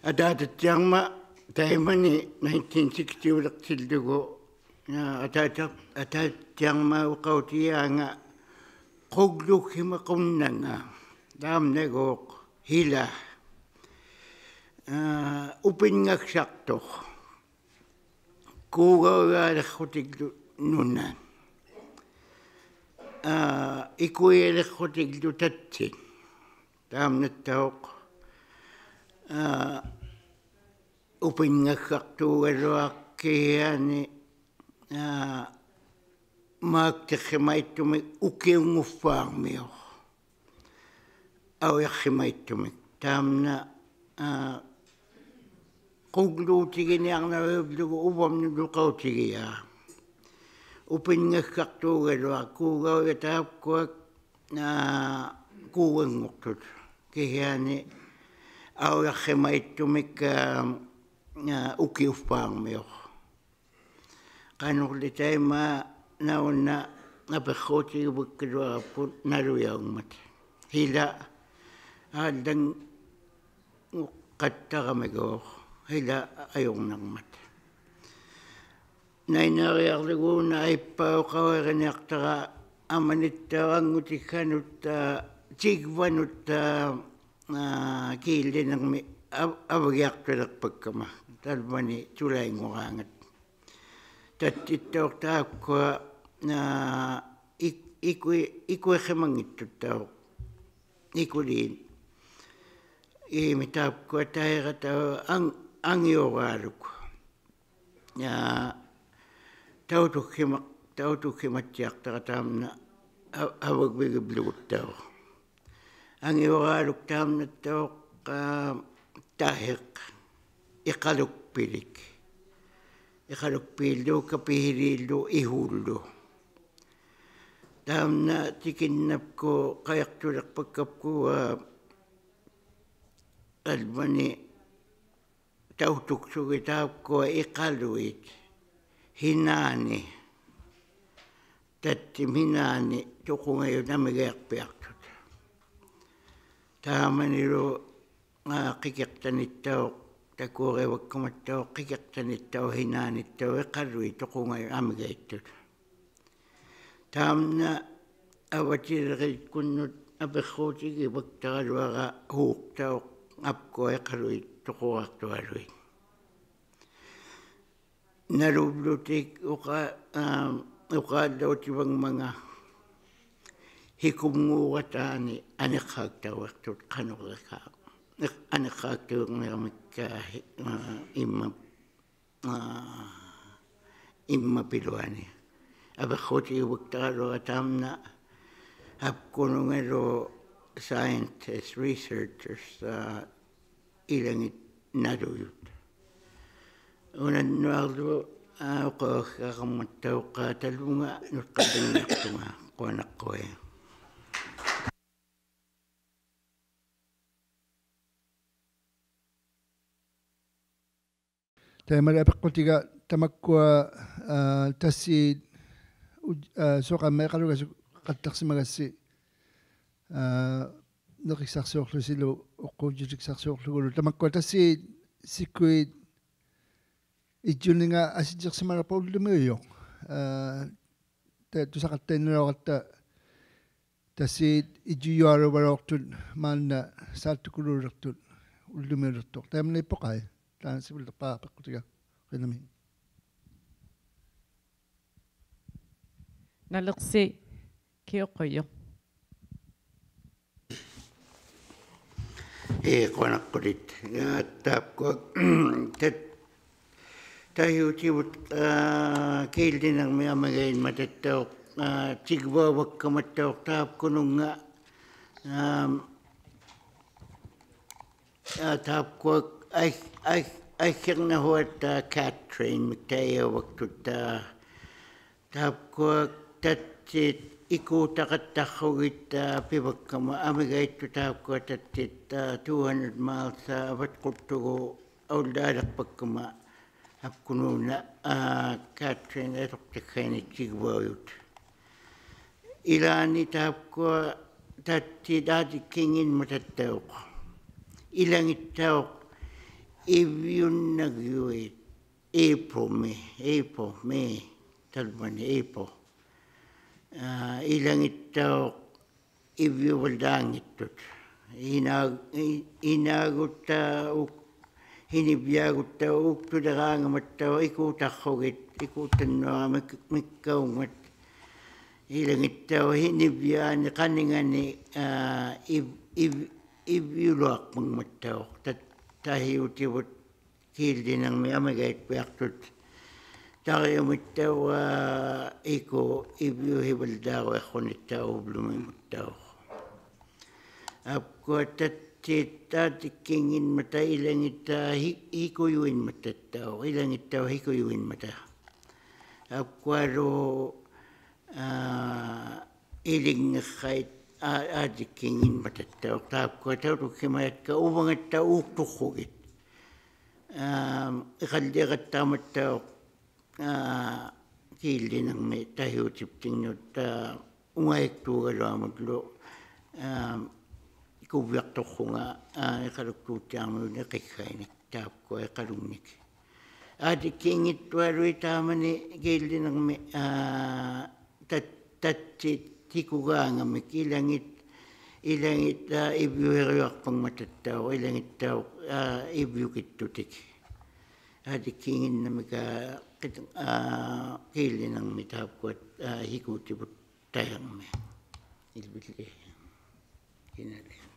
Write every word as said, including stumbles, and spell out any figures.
Ataatattiarmat taimani nineteen sixty-uliqtillugu, aa, ataata-, ataatattiarmat uqautijaanga qugluuhimaqunnanga, taamnaguuq hila, aa, upinngaksaqtuq, kuugaujaaliqhutiglu nuna, aa, ikujaaliqhutiglu tattit. Taamnattauq, aa, upinngaksaqtuugaluaq kihiani, aa, maaktiqhimaittumik ukiunnguffaarmiuq. Aujaqhimaittumik. Taamna, aa, qugluutiginiarnaviullugu uvamnut uqautigijaa. Upinngaksaqtuugaluaq kuugaujat taapkuat, aa, kuuannguqtut. Kihiani aujaqhimaittumik, aa, aa, ukiuffaarmiuq. Qanurli taima nauna apiqquutigivikkaluarapkut nalujaungmat. Hila aallannguqattaramiguuq, hila ajurnarmat. Nainariarlugu una aippauqauiriniaqtara amanittauq angutikhanut, aa, tigvanut, aa, aa, kiillinirmi av-, avagiaqtuliqpakkama, talvani tulainnguraangat. Tattittauq taapkua, aa, ik-, ikui-, ikuiqhimanngittut tauq. Ikuliit. Iimi taapkua tairatauq ang-, angiuraaluk. Aa, tautukhima-, tautukhimattiaqtara taamna a-, avagvigivluguttauq. Angiuraaluk taamnattauq, aa, tahiq, iqalukpilik. Iqalukpiillu, kapihiliillu, ihullu. Taamna tikinnapkut qajaqtuliqpakkapkua, aa, alvani tautuksugit taapkua iqaluit, hinaani, tattim hinaani tuqungajut amigaiqpiaqtut. Taamanilu, aa, qikiqtanittauq, takuurivakkumattauq qikiqtanittauq hinaanittauq iqaluit tuqungajut amigaittut. Taamna avatiliriikkunnut apiqquutigivaktaraluara huuqtauq apkua iqaluit tuquraaqtualuit. Naluvlutik uqa-, aa, uqaallautivangmanga hikumnguurataani aniqhaaktauiqtut qanurliqaaq. Iq-, aniqhaaktuirniqmikka, aa, hi-, aa, imma aa, immapiluani. Apiqquutigivaktaraluara taamna apkunungalu scientists, researchers, aa, ilangit nalujut. Unannuarlu, aa, uqauhaqarmattauq talvunga nutqallanngiqtunga, quanaqquit. Taimali apiqqutiga tamakkua, aa, tassiit uj-, aa, suqamma iqalugasuqattaqsimagassi, aa, niqiksaqsiuqłusilu uqquujjutiksaqsiuqługulu. Tamakkua tassiit sikkuit ijjuninga asijjiqsimalirpat ullumiujuq. Aa, ta-, tusaqattainnalauratta tassiit ijjujualuvalauqtut maanna saattukuluuliqtut ullumiuliqtuq. Taimaniippoq ai, taanna sivuliqpaa apiqqutiga. Qinami. Naliqsi kiuqqujuq. Ii, quanaqqutit. Aa, taapkua, tat-, tahiutivut, aa, kiillinirmi amigainmatattauq, aa, tigvauvakkumattauq taapkununnga, aa, aa, taapkua ai-, ai-, aiqhirnahuat, aa, Katrine-mik taijauvaktut, aa, taapkua tattit ikuutaqattaqhugit, aa, pivakkama amigaittut taapkua tattit, aa, two hundred miles, aa, avatquttugu aullaaliqpakkama apkunuuna, aa, Katrine atuqtikhaini tigvaujut. Ilaani taapkua tattit aadikkinginmatattauq. Ilangittauq ᐃᕝᕕᐅᓐᓇᖅᔪᐃᑦ April, May, April, May, ᑕᓪᕙᓂ April. ᐋ, ᐃᓚᖏᑦᑕᐅᖅ ᐃᕝᕕᐅᕙᓪᓚᙱᑦᑐᑦ. ᐃᓈ-, ᐃ-, ᐃᓈᒍᑦᑕᐅᖅ, ᐃᓂᕝᕕᐊᒍᑦᑕᐅᖅ ᐆᒃᑐᓕᕌᖓᒪᑦᑕᐅᖅ ᐃᑰᑕᖅᑯᒋᑦ, ᐃᑰᑕᓐᓄᐊᕋ ᒥᒃ-, ᒥᒃᑲᐅᖕᒪᑦ. ᐃᓚᖏᑦᑕᐅᖅ ᐃᓂᕝᕕᐊᓂ ᖃᓂᖓᓂ, ᐋ, ᐃᕝ-, ᐃᕝ-, ᐃᕝᕕᐅᓗᐊᖅᐸᖕᒪᑦᑕᐅᖅ. ᑕ-, ᑕᕼᐃᐅᑎᕗᑦ ᑮᓪᓕᓂᕐᒥ ᐊᒥᒐᐃᑦᐱᐊᖅᑐᑦ ᑕᕆᐅᒻᒥᑦᑕᐅᖅ, ᐋ, ᐃᑯ ᐃᕝᕕᐅᕼᐃᕙᓪᓚᕈᐃᖅᑯᓂᑦᑕᐅᖅ ᐅᑉᓗᒥᒻᒪᑦᑕᐅᖅ. ᐊᑉᑯᐊ ᑕᑦᑎᑦ ᐋᑎᒃᑭᙱᓐᒪᑕ ᐃᓚᖏᑦᑕ ᕼᐃ-, ᕼᐃᑯᔪᐃᓐᒪᑕᑦᑕᐅᖅ, ᐃᓚᖏᑦᑕᐅᖅ ᕼᐃᑯᔪᐃᓐᒪᑕ. ᐊᑉᑯᐊᓗ, ᐋ, ᐃᓕᖕᓂᖅᓴᐃᑦ ᐋ-, ᐋᑎᒃᑭᙱᓐᒪᑕᑦᑕᐅᖅ. ᑖᑉᑯᐊ ᑕᐅᑐᒃᓯᒪᔭᒃᑲ ᐅᕙᖓᑦᑕᐅᖅ ᐆᒃᑐᖅᑯᒋᑦ. ᐋ, ᐃᖃᓪᓕᖃᑦᑕᕐᒪᑦᑕᐅᖅ, ᐋ, ᑮᓪᓕᓂᕐᒥ ᑕᕼᐃᐅᑎᑉᑎᖕᓄᑦ, ᐋ, ᐅᖓᐃᒃᑑᒐᓗᐊᒧᓪᓗ, ᐋ, ᑯᕕᐊᖅᑐᖅᑯᖓ, ᐋ, ᐃᖃᓗᒃᑑᑦᑎᐊᕐᒥᐅᓂ ᕿᖅᓴᐃᓂᒃ, ᑖᑉᑯᐊ ᐃᖃᓗᖕᓂᒃ. ᐋᑎᒃᑮᙱᑦᑐᐊᓗᐃᑦ ᑕᒪᓂ ᑮᓪᓕᓂᕐᒥ, ᐋ, ᑕᑦ-, ᑕᑦᑎᑦ ᑎᑯᒑᖓᒥᒃ ᐃᓚᖏᑦ, ᐃᓚᖏᑦ, ᐋ, ᐃᕝᕕᐅᕼᐃᕆᔪᐊᖅᐸᖕᒪᑕᑦᑕᐅᖅ, ᐃᓚᖏᑦᑕᐅᖅ, ᐋ, ᐃᕝᕕᐅᑭᑦᑐᑎᒃ. ᐋᑎᒃᑮᙱᓐᓇᒥᒃ, ᐋ, ᕿᑦ-, ᐋ, ᑮᓪᓕᓂᕐᒥ ᑖᑉᑯᐊᑦ, ᐋ, ᕼᐃᑰᑎᕗᑦ ᑕᔭᕐᒥ. ᐃᓪᕕᓪᓕ. ᑭᓇᓕ.